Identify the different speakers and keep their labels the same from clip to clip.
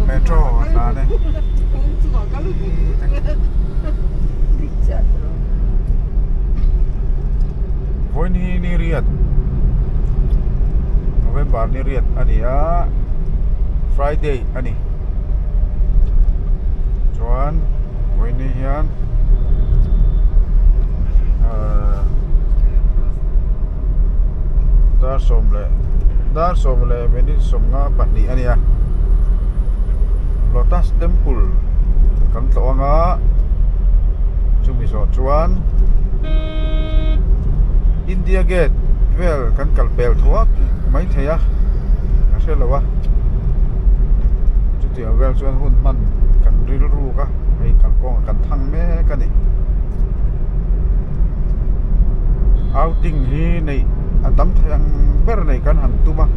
Speaker 1: Metro a tlan e. Vawiin hi ni riat November ni riat a ni a Friday a ni chuan vawiin ni hian ahh dar sawm leh dar sawm leh minute sawmnga pahnih a nia Lotus Temple kan tlawh ang a chumi zawh chuan India Gate vel kan kal pel thuak maithei a ka hre lo a chutiang vel chuan hun hman kan rilruk a hei kalkawngah kan thang mek a ni outing hi neih a tam thei ang ber neih kan han tum a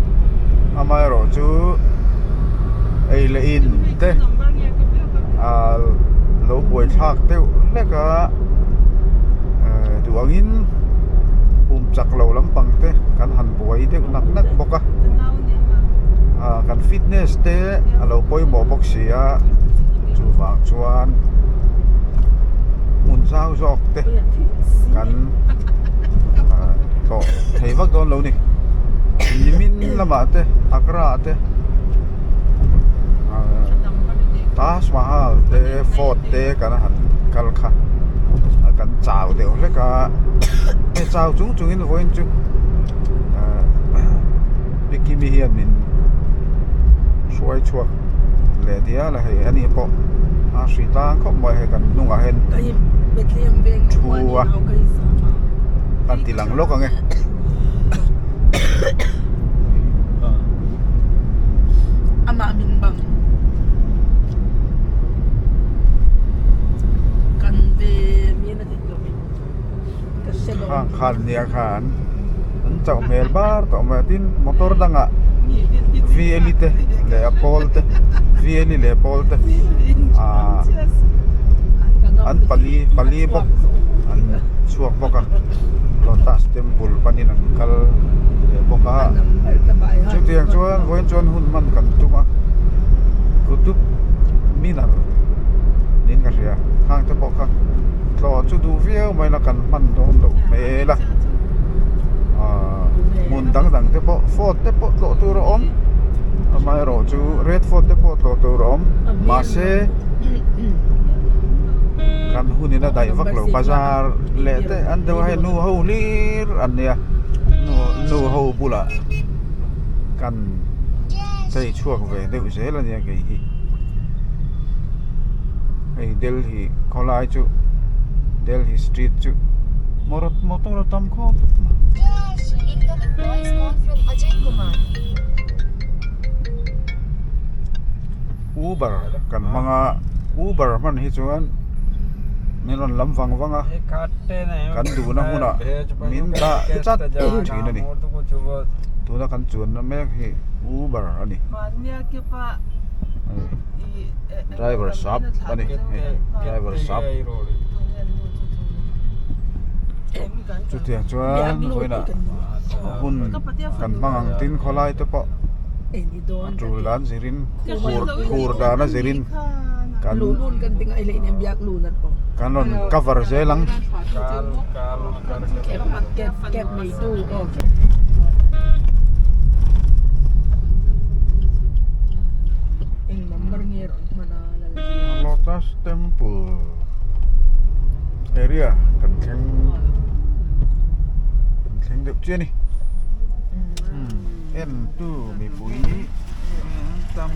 Speaker 1: amaherawh chu ei leh in te ah lo buaithlak deuh hlek a eh duh angin pum chak lo lampang te kan han buai deuh nak nak bawk a ah kan fitness te a lo pawimawh bawk si a chuvang chuan hmun zau zawk te kan ah tlawh thei vak dawn lo ni nimin lamah te Agra ah te ah Taj Mahal te fort te kan han kal kha a kan chau deuh hlek a hei chau chung chung in vawiin chu ah Pi Kimi hian min hruai chhuak leh dial a hei ani pawh a hri tlang khawp mai hei kan hnungah hian thu a kan ti lang lawk ang e.
Speaker 2: Amah min bang kan ve mi na dik lo ka hre lo
Speaker 1: Khang khan nia khan an chauh hmel bar tawh mai a tin motor dangah vli te leh a pawl te vli leh pawl te ahh an pali pali bawk an chhuak bawk a lotus temple panin an kal leh bawk a chutiang chuan vawiin chuan hun hman kan tum a Qutub Minar niin ka hria khang te pawh kha tlawh chu duh viau mai la kan hman dawn loh hmel a ahh hmun dang dang te pawh fort te pawh tlawh tur a awm amaherawhchu red fort te pawh tlawh tur a awm mahse. Kan hunin a daih vak lo bazar leh te an deuh a hei nu ho hlir an nia nu nu ho bulah kan chei chhuak ve deuh zel a nia kei hi hei Delhi khawlai chu Delhi street chu motor a tam khawp mai. Uber kan hmang a Uber hman hi chuan min rawn lam vang vang a kan duhna hmunah min dah chat thin a ni tuna kan chuanna mek hi Uber a ni driver sap a ni hei driver sap chutiang chuan vawiinah hun kan hmang ang tin khawlai te pawh. A tul dan zirin phur phur dana zirin kan kan rawn cover zel ang. Lotus Temple area kan thleng kan thleng deuh chiah a ni. En tu mipui an tam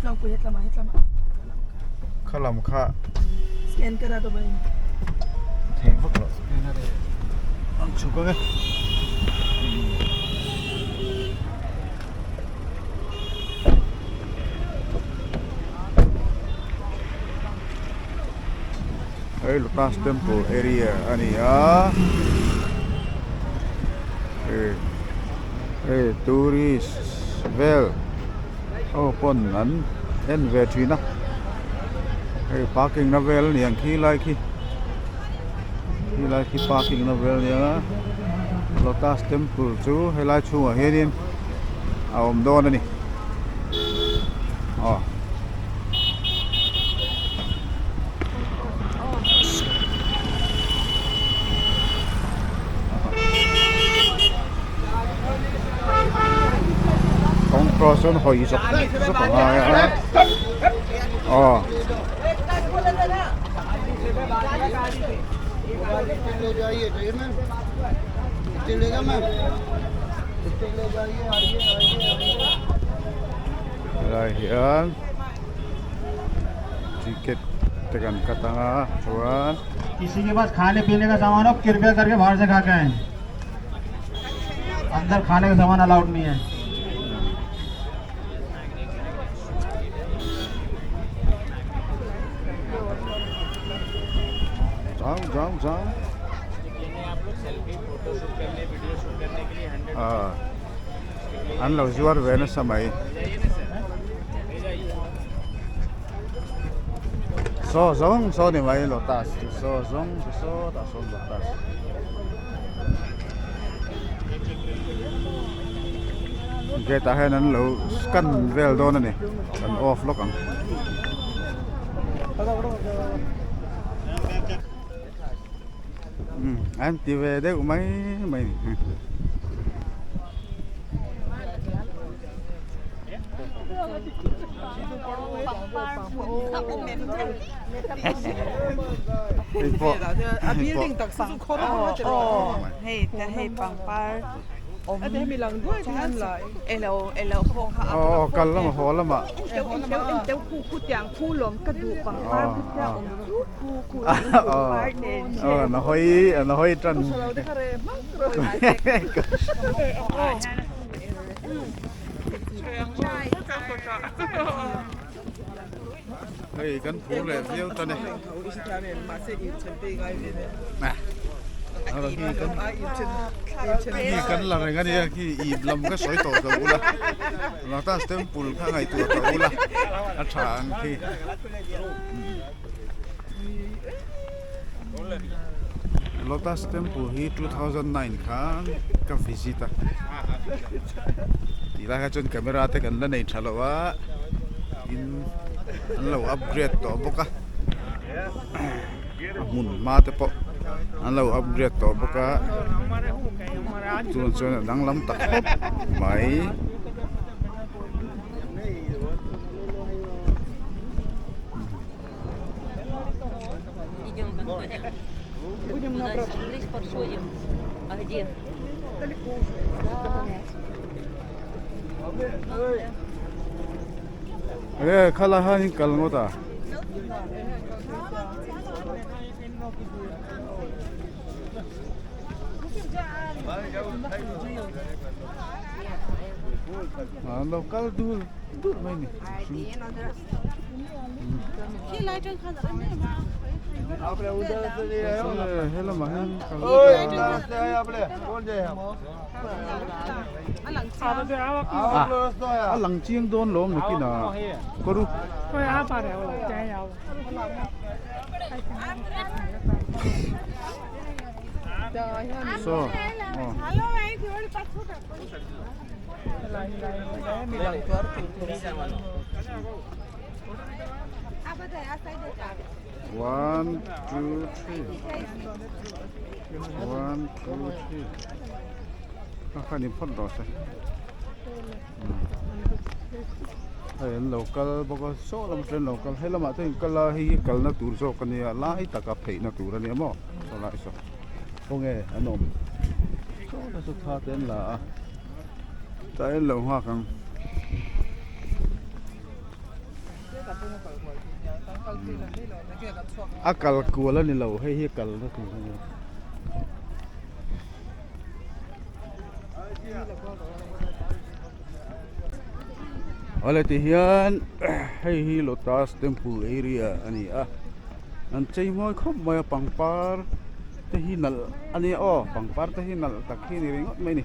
Speaker 1: khawp kha lam kha thei vak loh an chhuk ang e. Hei Lotus Temple area a ni a hei hei tourist vel ho pawn an en ve thin a hei parking na vel a ni ang khi lai khi khi lai khi parking na vel a nia. Lotus Temple chu helai chhungah hianin a awm dawn a ni aw. Kawngka sawn hawi zawk zawk a ngai a aw. Helai hian ticket te kan cut ang a chuan Zau zau zau ah an lo zuar ve nasa mai saw zawng saw ni mai lotus chu saw zawng chu sawtah sawn lotus. Gate ah hian an lo scan vel dawn a ni kan off lawk ang. Umm an ti ve deuh mai mai a ni. Hei pawh hei pawh. Aw kal lamah haw lamah. Aw an hawi an hawi tan. Hei kan phur leh viau ta ni. Khi kan la reng a nia khi ip lam ka sawi tawh lo ula Lotus Temple kha ngaihtuah tawh ula a tha ang khi. Lotus Temple hi 2009 khan ka visit a tih lai kha chuan camera te kan la nei tha lo a tin an lo upgrade tawh bawk a a hmun hma te pawh an lo upgrade tawh bawk a chuan chuan a danglam ta khawp mai. E khala hianin kal ngawt a. An lo kal dul dul mai ni. Helamah hian a lang chiang dawn lo awm nakin a kawr u. Saw aw. One two three one two three kha kha ni phawt rawh se hei an lo kal bawk a saw lam atangin an lo kal helamah te in kal a hei hi kalna tur zawk a nia lai taka pheihna tur a nia maw sawlai saw khawnge an awm saw te chu thla te an la a tlai an lo nghak ang. A kal kual a ni lo hei hi kal na tur a ni. Awle ti hian hei hi Lotus Temple area a ni a an chei mawi khawp mai a pangpar te hi nalh a nia aw pangpar te hi nalh tak hi a ni ringawt mai a ni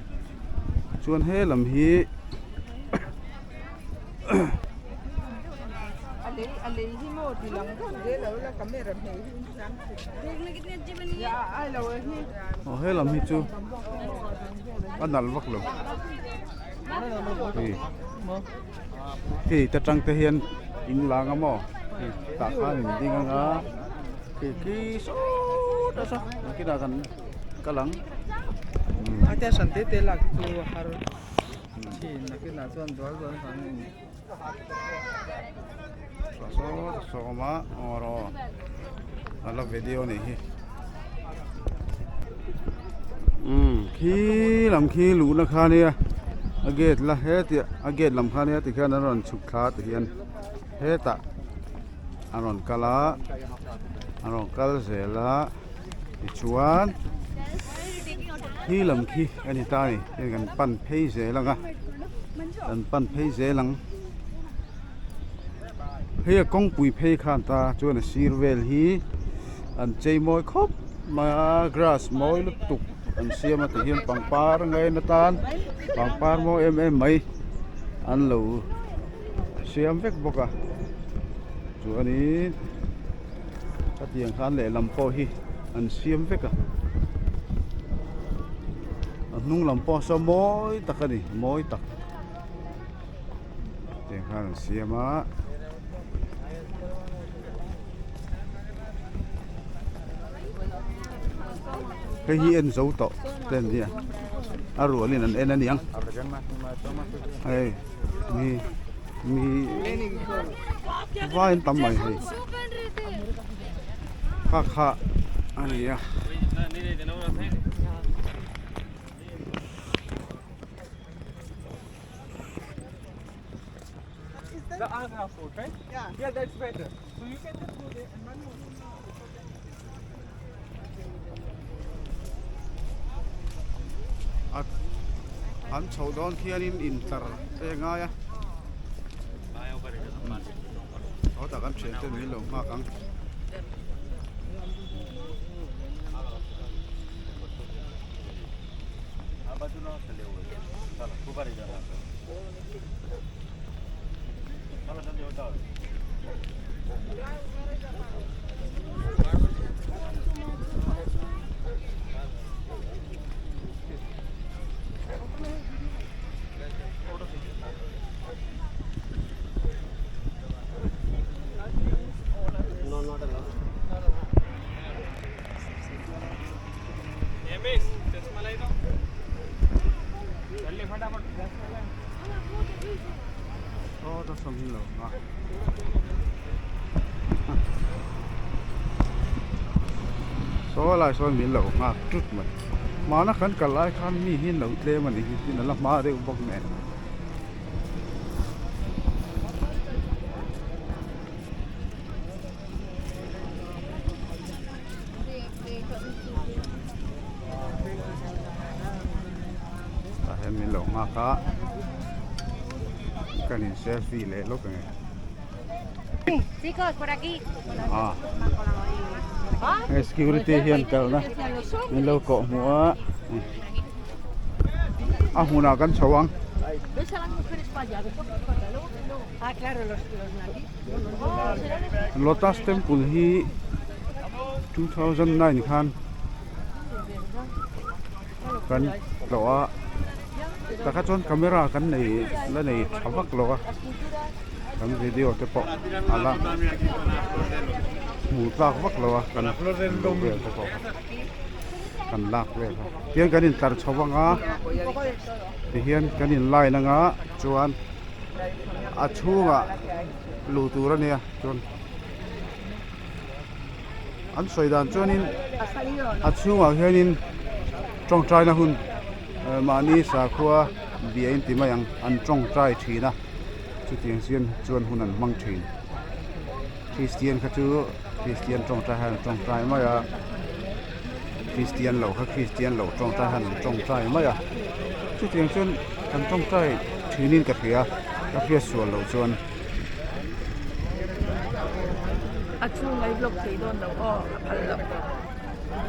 Speaker 1: chuan he lam hi. Aw he lam hi chu a nalh vak lo hei hei ta tang te hian in lang a maw hei tah khan in ding anga hei khi sawt a saw nakinah kan kal ang. Saw sawma aw rawh a la video a nih hi umm khi lam khi luhna kha ania a gate la hetia a gate lam kha ania tikhian an rawn chhuk thla tihian hetah a rawn kal a a rawn kal zel a tichuan khi lam khi a ni ta a ni heng kan pan phei zel ang a kan pan phei zel ang hei a kawngpui phei khan ta chuan a sir vel hi an chei mawi khawp mai a grass mawi lutuk an siam a tihian pangpar ngaina tan pangpar mawi em em mai an lo siam vek bawk a chuanin hetiang khan lehlam pawh hi an siam vek a a hnung lam pawh saw mawi tak a ni mawi tak tiang khan an siam a. Hei hi en zo tawh te an nia a rualin an en a niang hei mi mi vai an tam mai hei kha kha a ni a. An chhoh dawn khianin intlar te a ngai a sawtah kan thian ten min lo nghak ang. Saw lai sawn min lo nghak tut mai mahna kan kal lai khan mi hi an lo tlem a ni hi tin a la hma deuh bawk nen. Tah hian min lo nghak a kan in selfie leh lawk ang e. Hei security hian kalna min lo kawh hmuh a a hmunah kan chho ang. Lotus temple hi 2009 khan kan tlawh a takah chuan camera kan nei la nei tha vak lo a kan video te pawh a la hmuh tlak vak lo a kan lo vel te pawh kha kan lak vel kha tihian kan intlar chho ang a tihian kan in line ang a chuan. A chhungah luh tur a nia chuan an sawi dan chuanin a chhungah hianin tawngtaina hun mahni sakhua bia in ti mai ang an tawngtai thin a chutiang chian chuan hun an hmang thin Kristian kha chu Kristian tawngtai hian an tawngtai mai a Kristian lo kha Kristian lo tawngtai hian an tawngtai mai a chutiang chuan an tawngtai thinin ka hria ka hriat sual loh chuan.
Speaker 2: A chhung a i vlog thei dawn lo aw a phal loh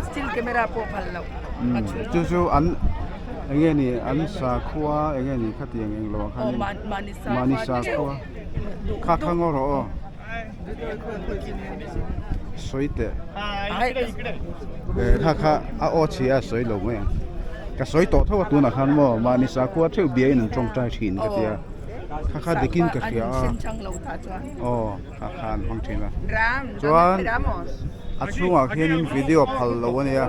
Speaker 2: still camera pawh phal loh a chhung
Speaker 1: chu chu an enge ni an sakhua enge ni khatiang englo ah khanin
Speaker 2: mahni sakhua
Speaker 1: kha kha ngaw rawh aw. Sawi teh. Kha kha a aw chhia a sawi lo mai ang. Ka sawi tawh tho a tunah khan maw mahni sakhua theuh biain an tawngtai thin ka tia. Kha kha dikin ka hria a. Aw kha kha an hmang thin a. Chuan a chhungah khianin video phal lo a nia.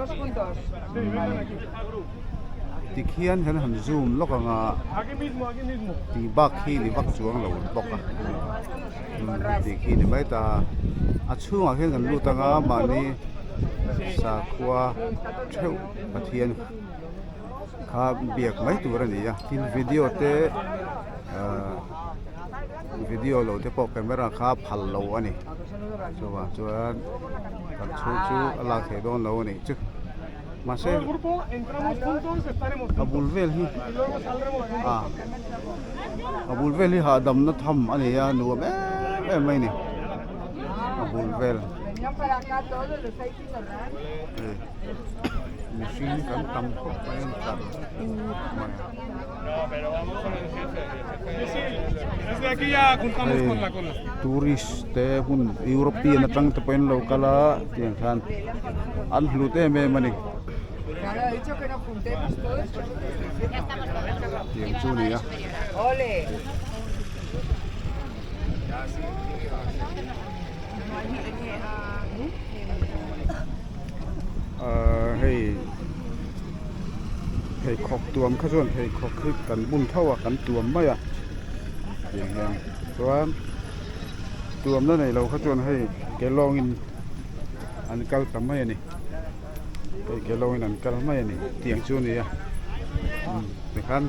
Speaker 1: Tikhian kan han zoom lawk ang a tih bak khi ni vak chuang lo bawk a tih khi ni mai ta a chhungah khian kan lut ang a mahni sakhua theuh Pathian kha biak mai tur a ni a tin video te ahh video lo te pawh camera kha phal lo a ni chuvang chuan kan chhung chu a lak theih dawn lo a nih chu. Mahse a bul vel hi ah a bul vel hi hahdamna tham a nei a nuam em em mai a ni a bul vel hei mihring kan tam khawp mai a ni tlar mai hei tourist te hun European atang te pawhin an lo kal a tiang khan. An hlut em em a ni. Tiang chu a ni a. Ahh hei pheikhawk tuam kha chuan pheikhawk hi kan bun tho a kan tuam mai a tiang hian chuan tuamna nei lo kha chuan hei ke lawngin. An kal ta mai a ni hei ke lawngin an kal mai a ni tiang chu a ni a tikhan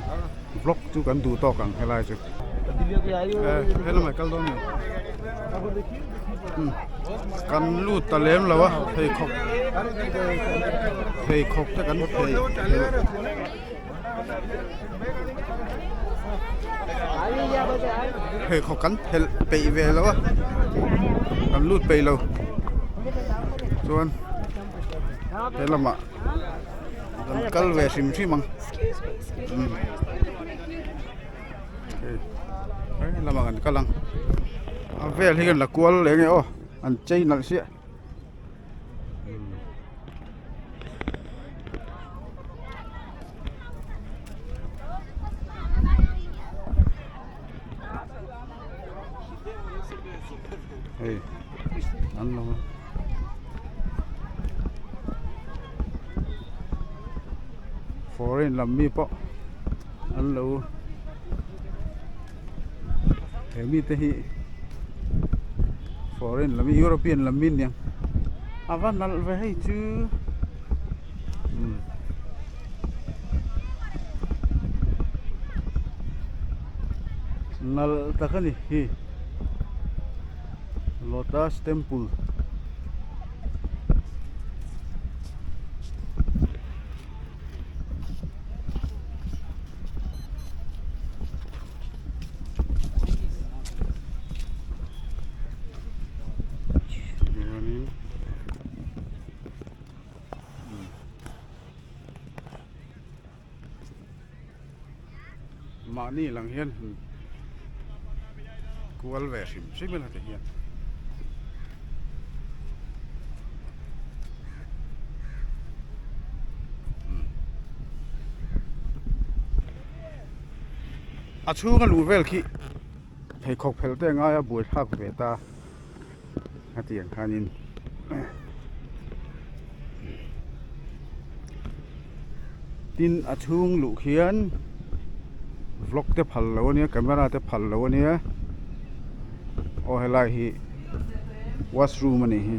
Speaker 1: vlog chu kan duh tawk ang helai chu he lamah kal dawn a ni kan lut ta lem lo a pheikhawk pheikhawk te kan phei pheikhawk kan phelh peih ve lo a kan lut peih lo chuan he lamah kan kal ve hrim hrim ang hei lamah kan kal ang a vel hi kan la kual leh nge aw an chei nalh siah. Hei an lo foreign lam mi pawh an lo he mite hi foreign lam European lam mi aniang a va nalh ve hei chu umm nalh tak a ni hi lotus temple. Mahni lang hian kual ve hrim hrim ila ti hian. A chhunga luh vel khi pheikhawk phelh te a ngai a buai thlak ve ta a tih ang khanin tin a chhung luh khian vlog te phal lo ania camera te phal lo ania aw helai hi. Washroom a nih hi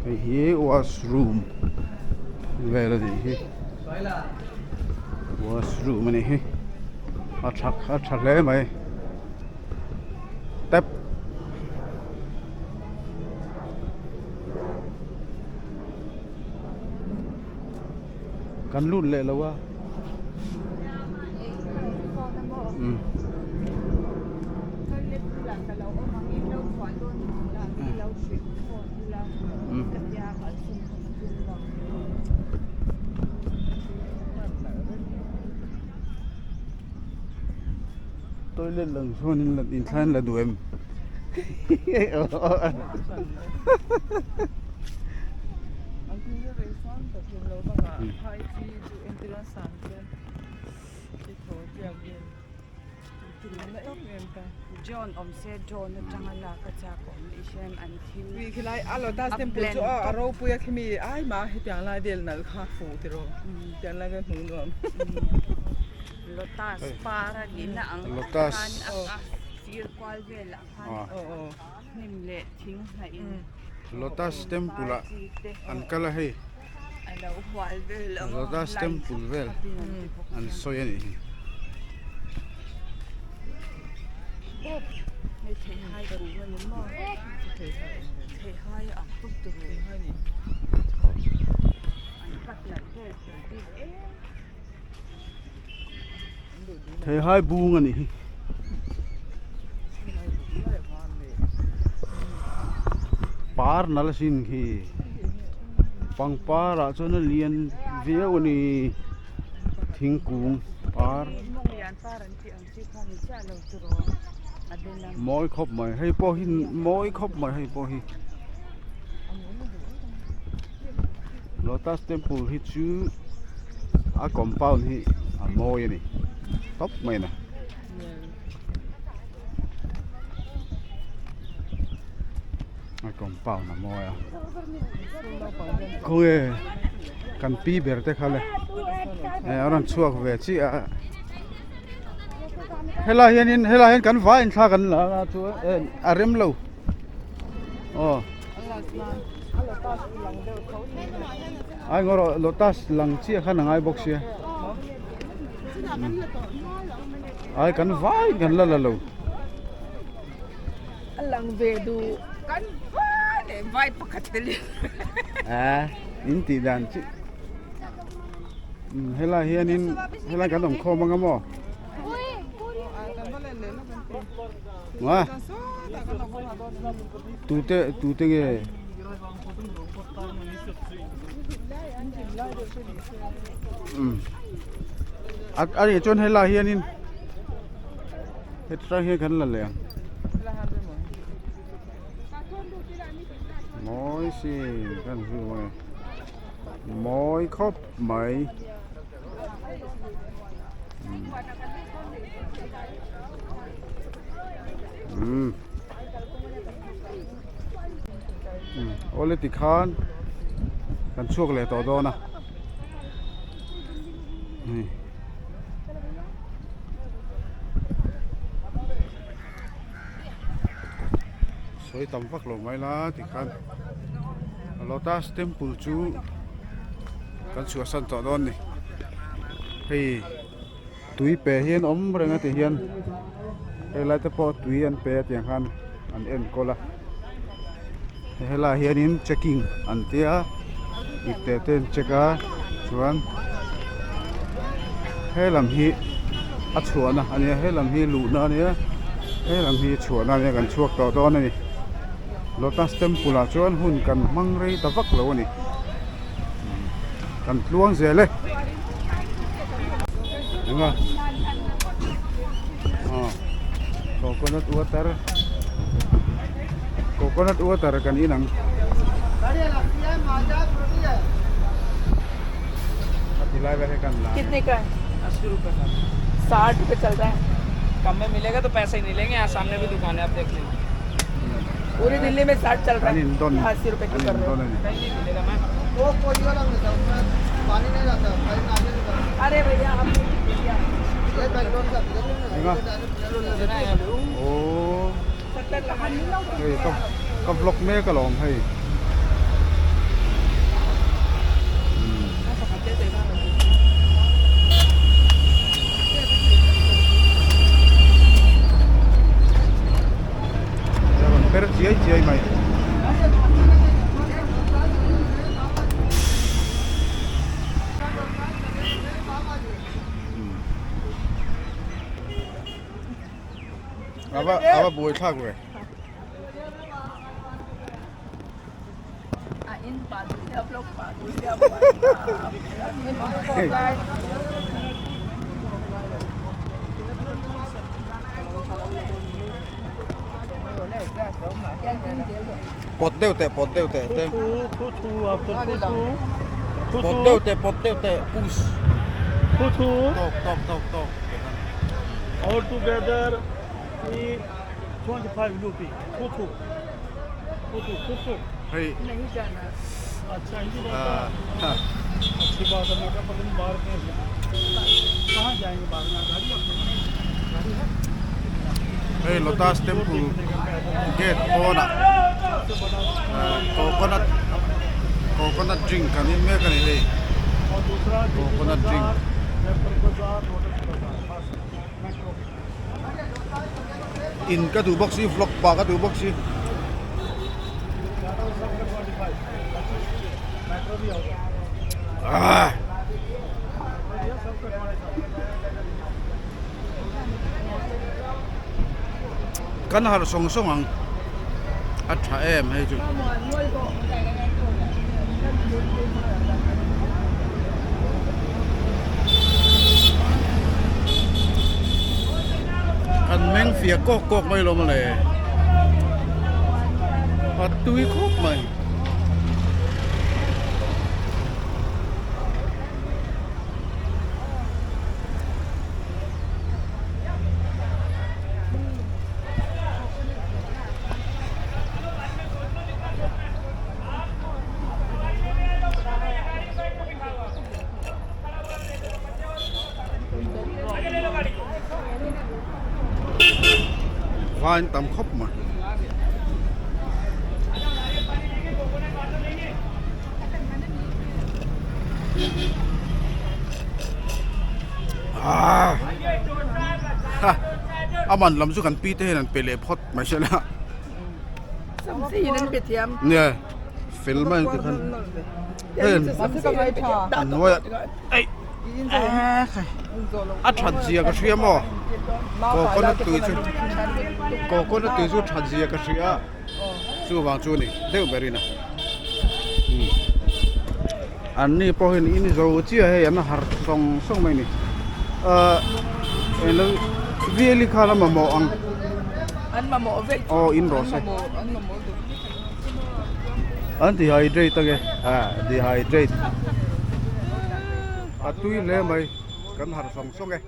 Speaker 1: hei hi washroom vel a nih hi washroom a nih hi a tha a tha hle mai tap kan lut leh lo a. Toilet lang sawn in la inthla in la duh em?
Speaker 3: John awm se John atanga lak a chak awm i hian an thil
Speaker 4: Khilai a lotus temple chu a ropui a khimi ai mah hetiang lai vel nalh kha fuh tiraw tiang lai vel hmuh nuam.
Speaker 3: Lotus par a nihna ang
Speaker 1: Lotus
Speaker 3: khan a sir kual velah khan hnim leh thing hnah in
Speaker 1: Lotus temple ah an kal a hei
Speaker 3: a lo hual vel ang a
Speaker 1: Lotus temple vel an sawi a nih hi.
Speaker 3: Hei theihai kung a ni maw theihai a ang tawp tur an cut nalh vel tur bik em.
Speaker 1: Theihai bung a nih hi. Par nalh sin khi pangpar ah chuan a lian viau a ni thingkung par mawi khawp mai hei pawh hi mawi khawp mai hei pawh hi lotus temple hi chu a compound hi a mawi a ni tawp mai a ni a compound a mawi a khawnge kan pi ber te kha le a rawn chhuak ve chiah a helai hianin helai hian kan vai in thla kan la a chuan a rem lo aw ai ngaw rawh lotus lang chiah khan a ngai bawk sia ai kan vai kan la la lo
Speaker 2: a lang ve duh kan vai leh vai pakhat tel in
Speaker 1: a in tih dan chu helai hianin helai kan awm khawm anga maw Maw tute tute nge a nih chuan helai hianin hetah hian kan la leh ang mawi sin kan zui mai mawi khawp mai. Umm awle tikhan kan chhuak leh tawh dawn a hei sawi tam vak lo mai la tikhan lotus temple chu kan chhuahsan tawh dawn a ni hei tui pe hian awm reng a ti hian helai te pawh tui an pe a tiang khan an enkawl a helaiah hianin checking an tia ipte te an check a chuan helam hi a chhuahna a nia helam hi luhna a nia helam hi chhuahna a nia kan chhuak tawh dawn a ni lotus temple ah chuan hun kan hmang rei ta vak lo a ni. Kan tluang zel e. Enga. Ah. Coconut water. Coconut water kan in ang. Tilai vel hi kan la.
Speaker 2: कितने का है
Speaker 5: अस्सी रुपये का
Speaker 2: साठ रुपये चल रहा है
Speaker 5: कम में मिलेगा तो पैसे ही नहीं लेंगे यहाँ सामने भी दुकान है आप देख लेंगे
Speaker 2: पूरी दिल्ली में साठ चल रहा
Speaker 1: An in dawn
Speaker 2: है अस्सी रुपये क्यों
Speaker 1: an
Speaker 2: कर
Speaker 1: in
Speaker 2: रहे हो
Speaker 1: dawn a ni.
Speaker 5: कहीं नहीं मिलेगा मैम
Speaker 2: अरे भैया हम
Speaker 1: Enga. Oh.
Speaker 2: सत्तर
Speaker 1: Hei ka ka vlog mek alawm hei. A rawn per chiai chiai mai. A va a va buai thlak ve. Pawt deuh teh pawt deuh teh te. Pawt deuh teh pawt deuh teh push. Tawk tawk tawk tawk.
Speaker 6: All together 25 rupee. Thu thu. Thu thu thu thu.
Speaker 1: Hei.
Speaker 6: अच्छा हिंदी बोलता अच्छी बात है मैं पता नहीं बाहर कहाँ जाएंगे बाद में गाड़ी गाड़ी है
Speaker 1: Hei Lotus Temple gate pawnah coconut coconut drink kan in mek a ni hei coconut drink. In ka duh bawk si vlog pah ka duh bawk si. Aah. Kan harh sawng sawng ang a tha em hei chu. Kan meng fiah kawk kawk mai lo mawle a tui khawp mai. Vain tam khawp mai. Ah ha a man lam chu kan pi te hian an pe leh phawt mai se la. Nge fel mai ang tikhan hei an hnuaiah eih a that zia ka hria maw coconut tui chu coconut tui chu that zia ka hria chuvang chu a ni deuh berin a an ni pawh hian in zo chiah hei an har sawng sawng mai a ni ahh eng veli khan a mamawh ang
Speaker 2: an mamawh vek
Speaker 1: aw in rawh se an dehydrate ange ah dehydrate a tui hle mai kan har sawng sawng e.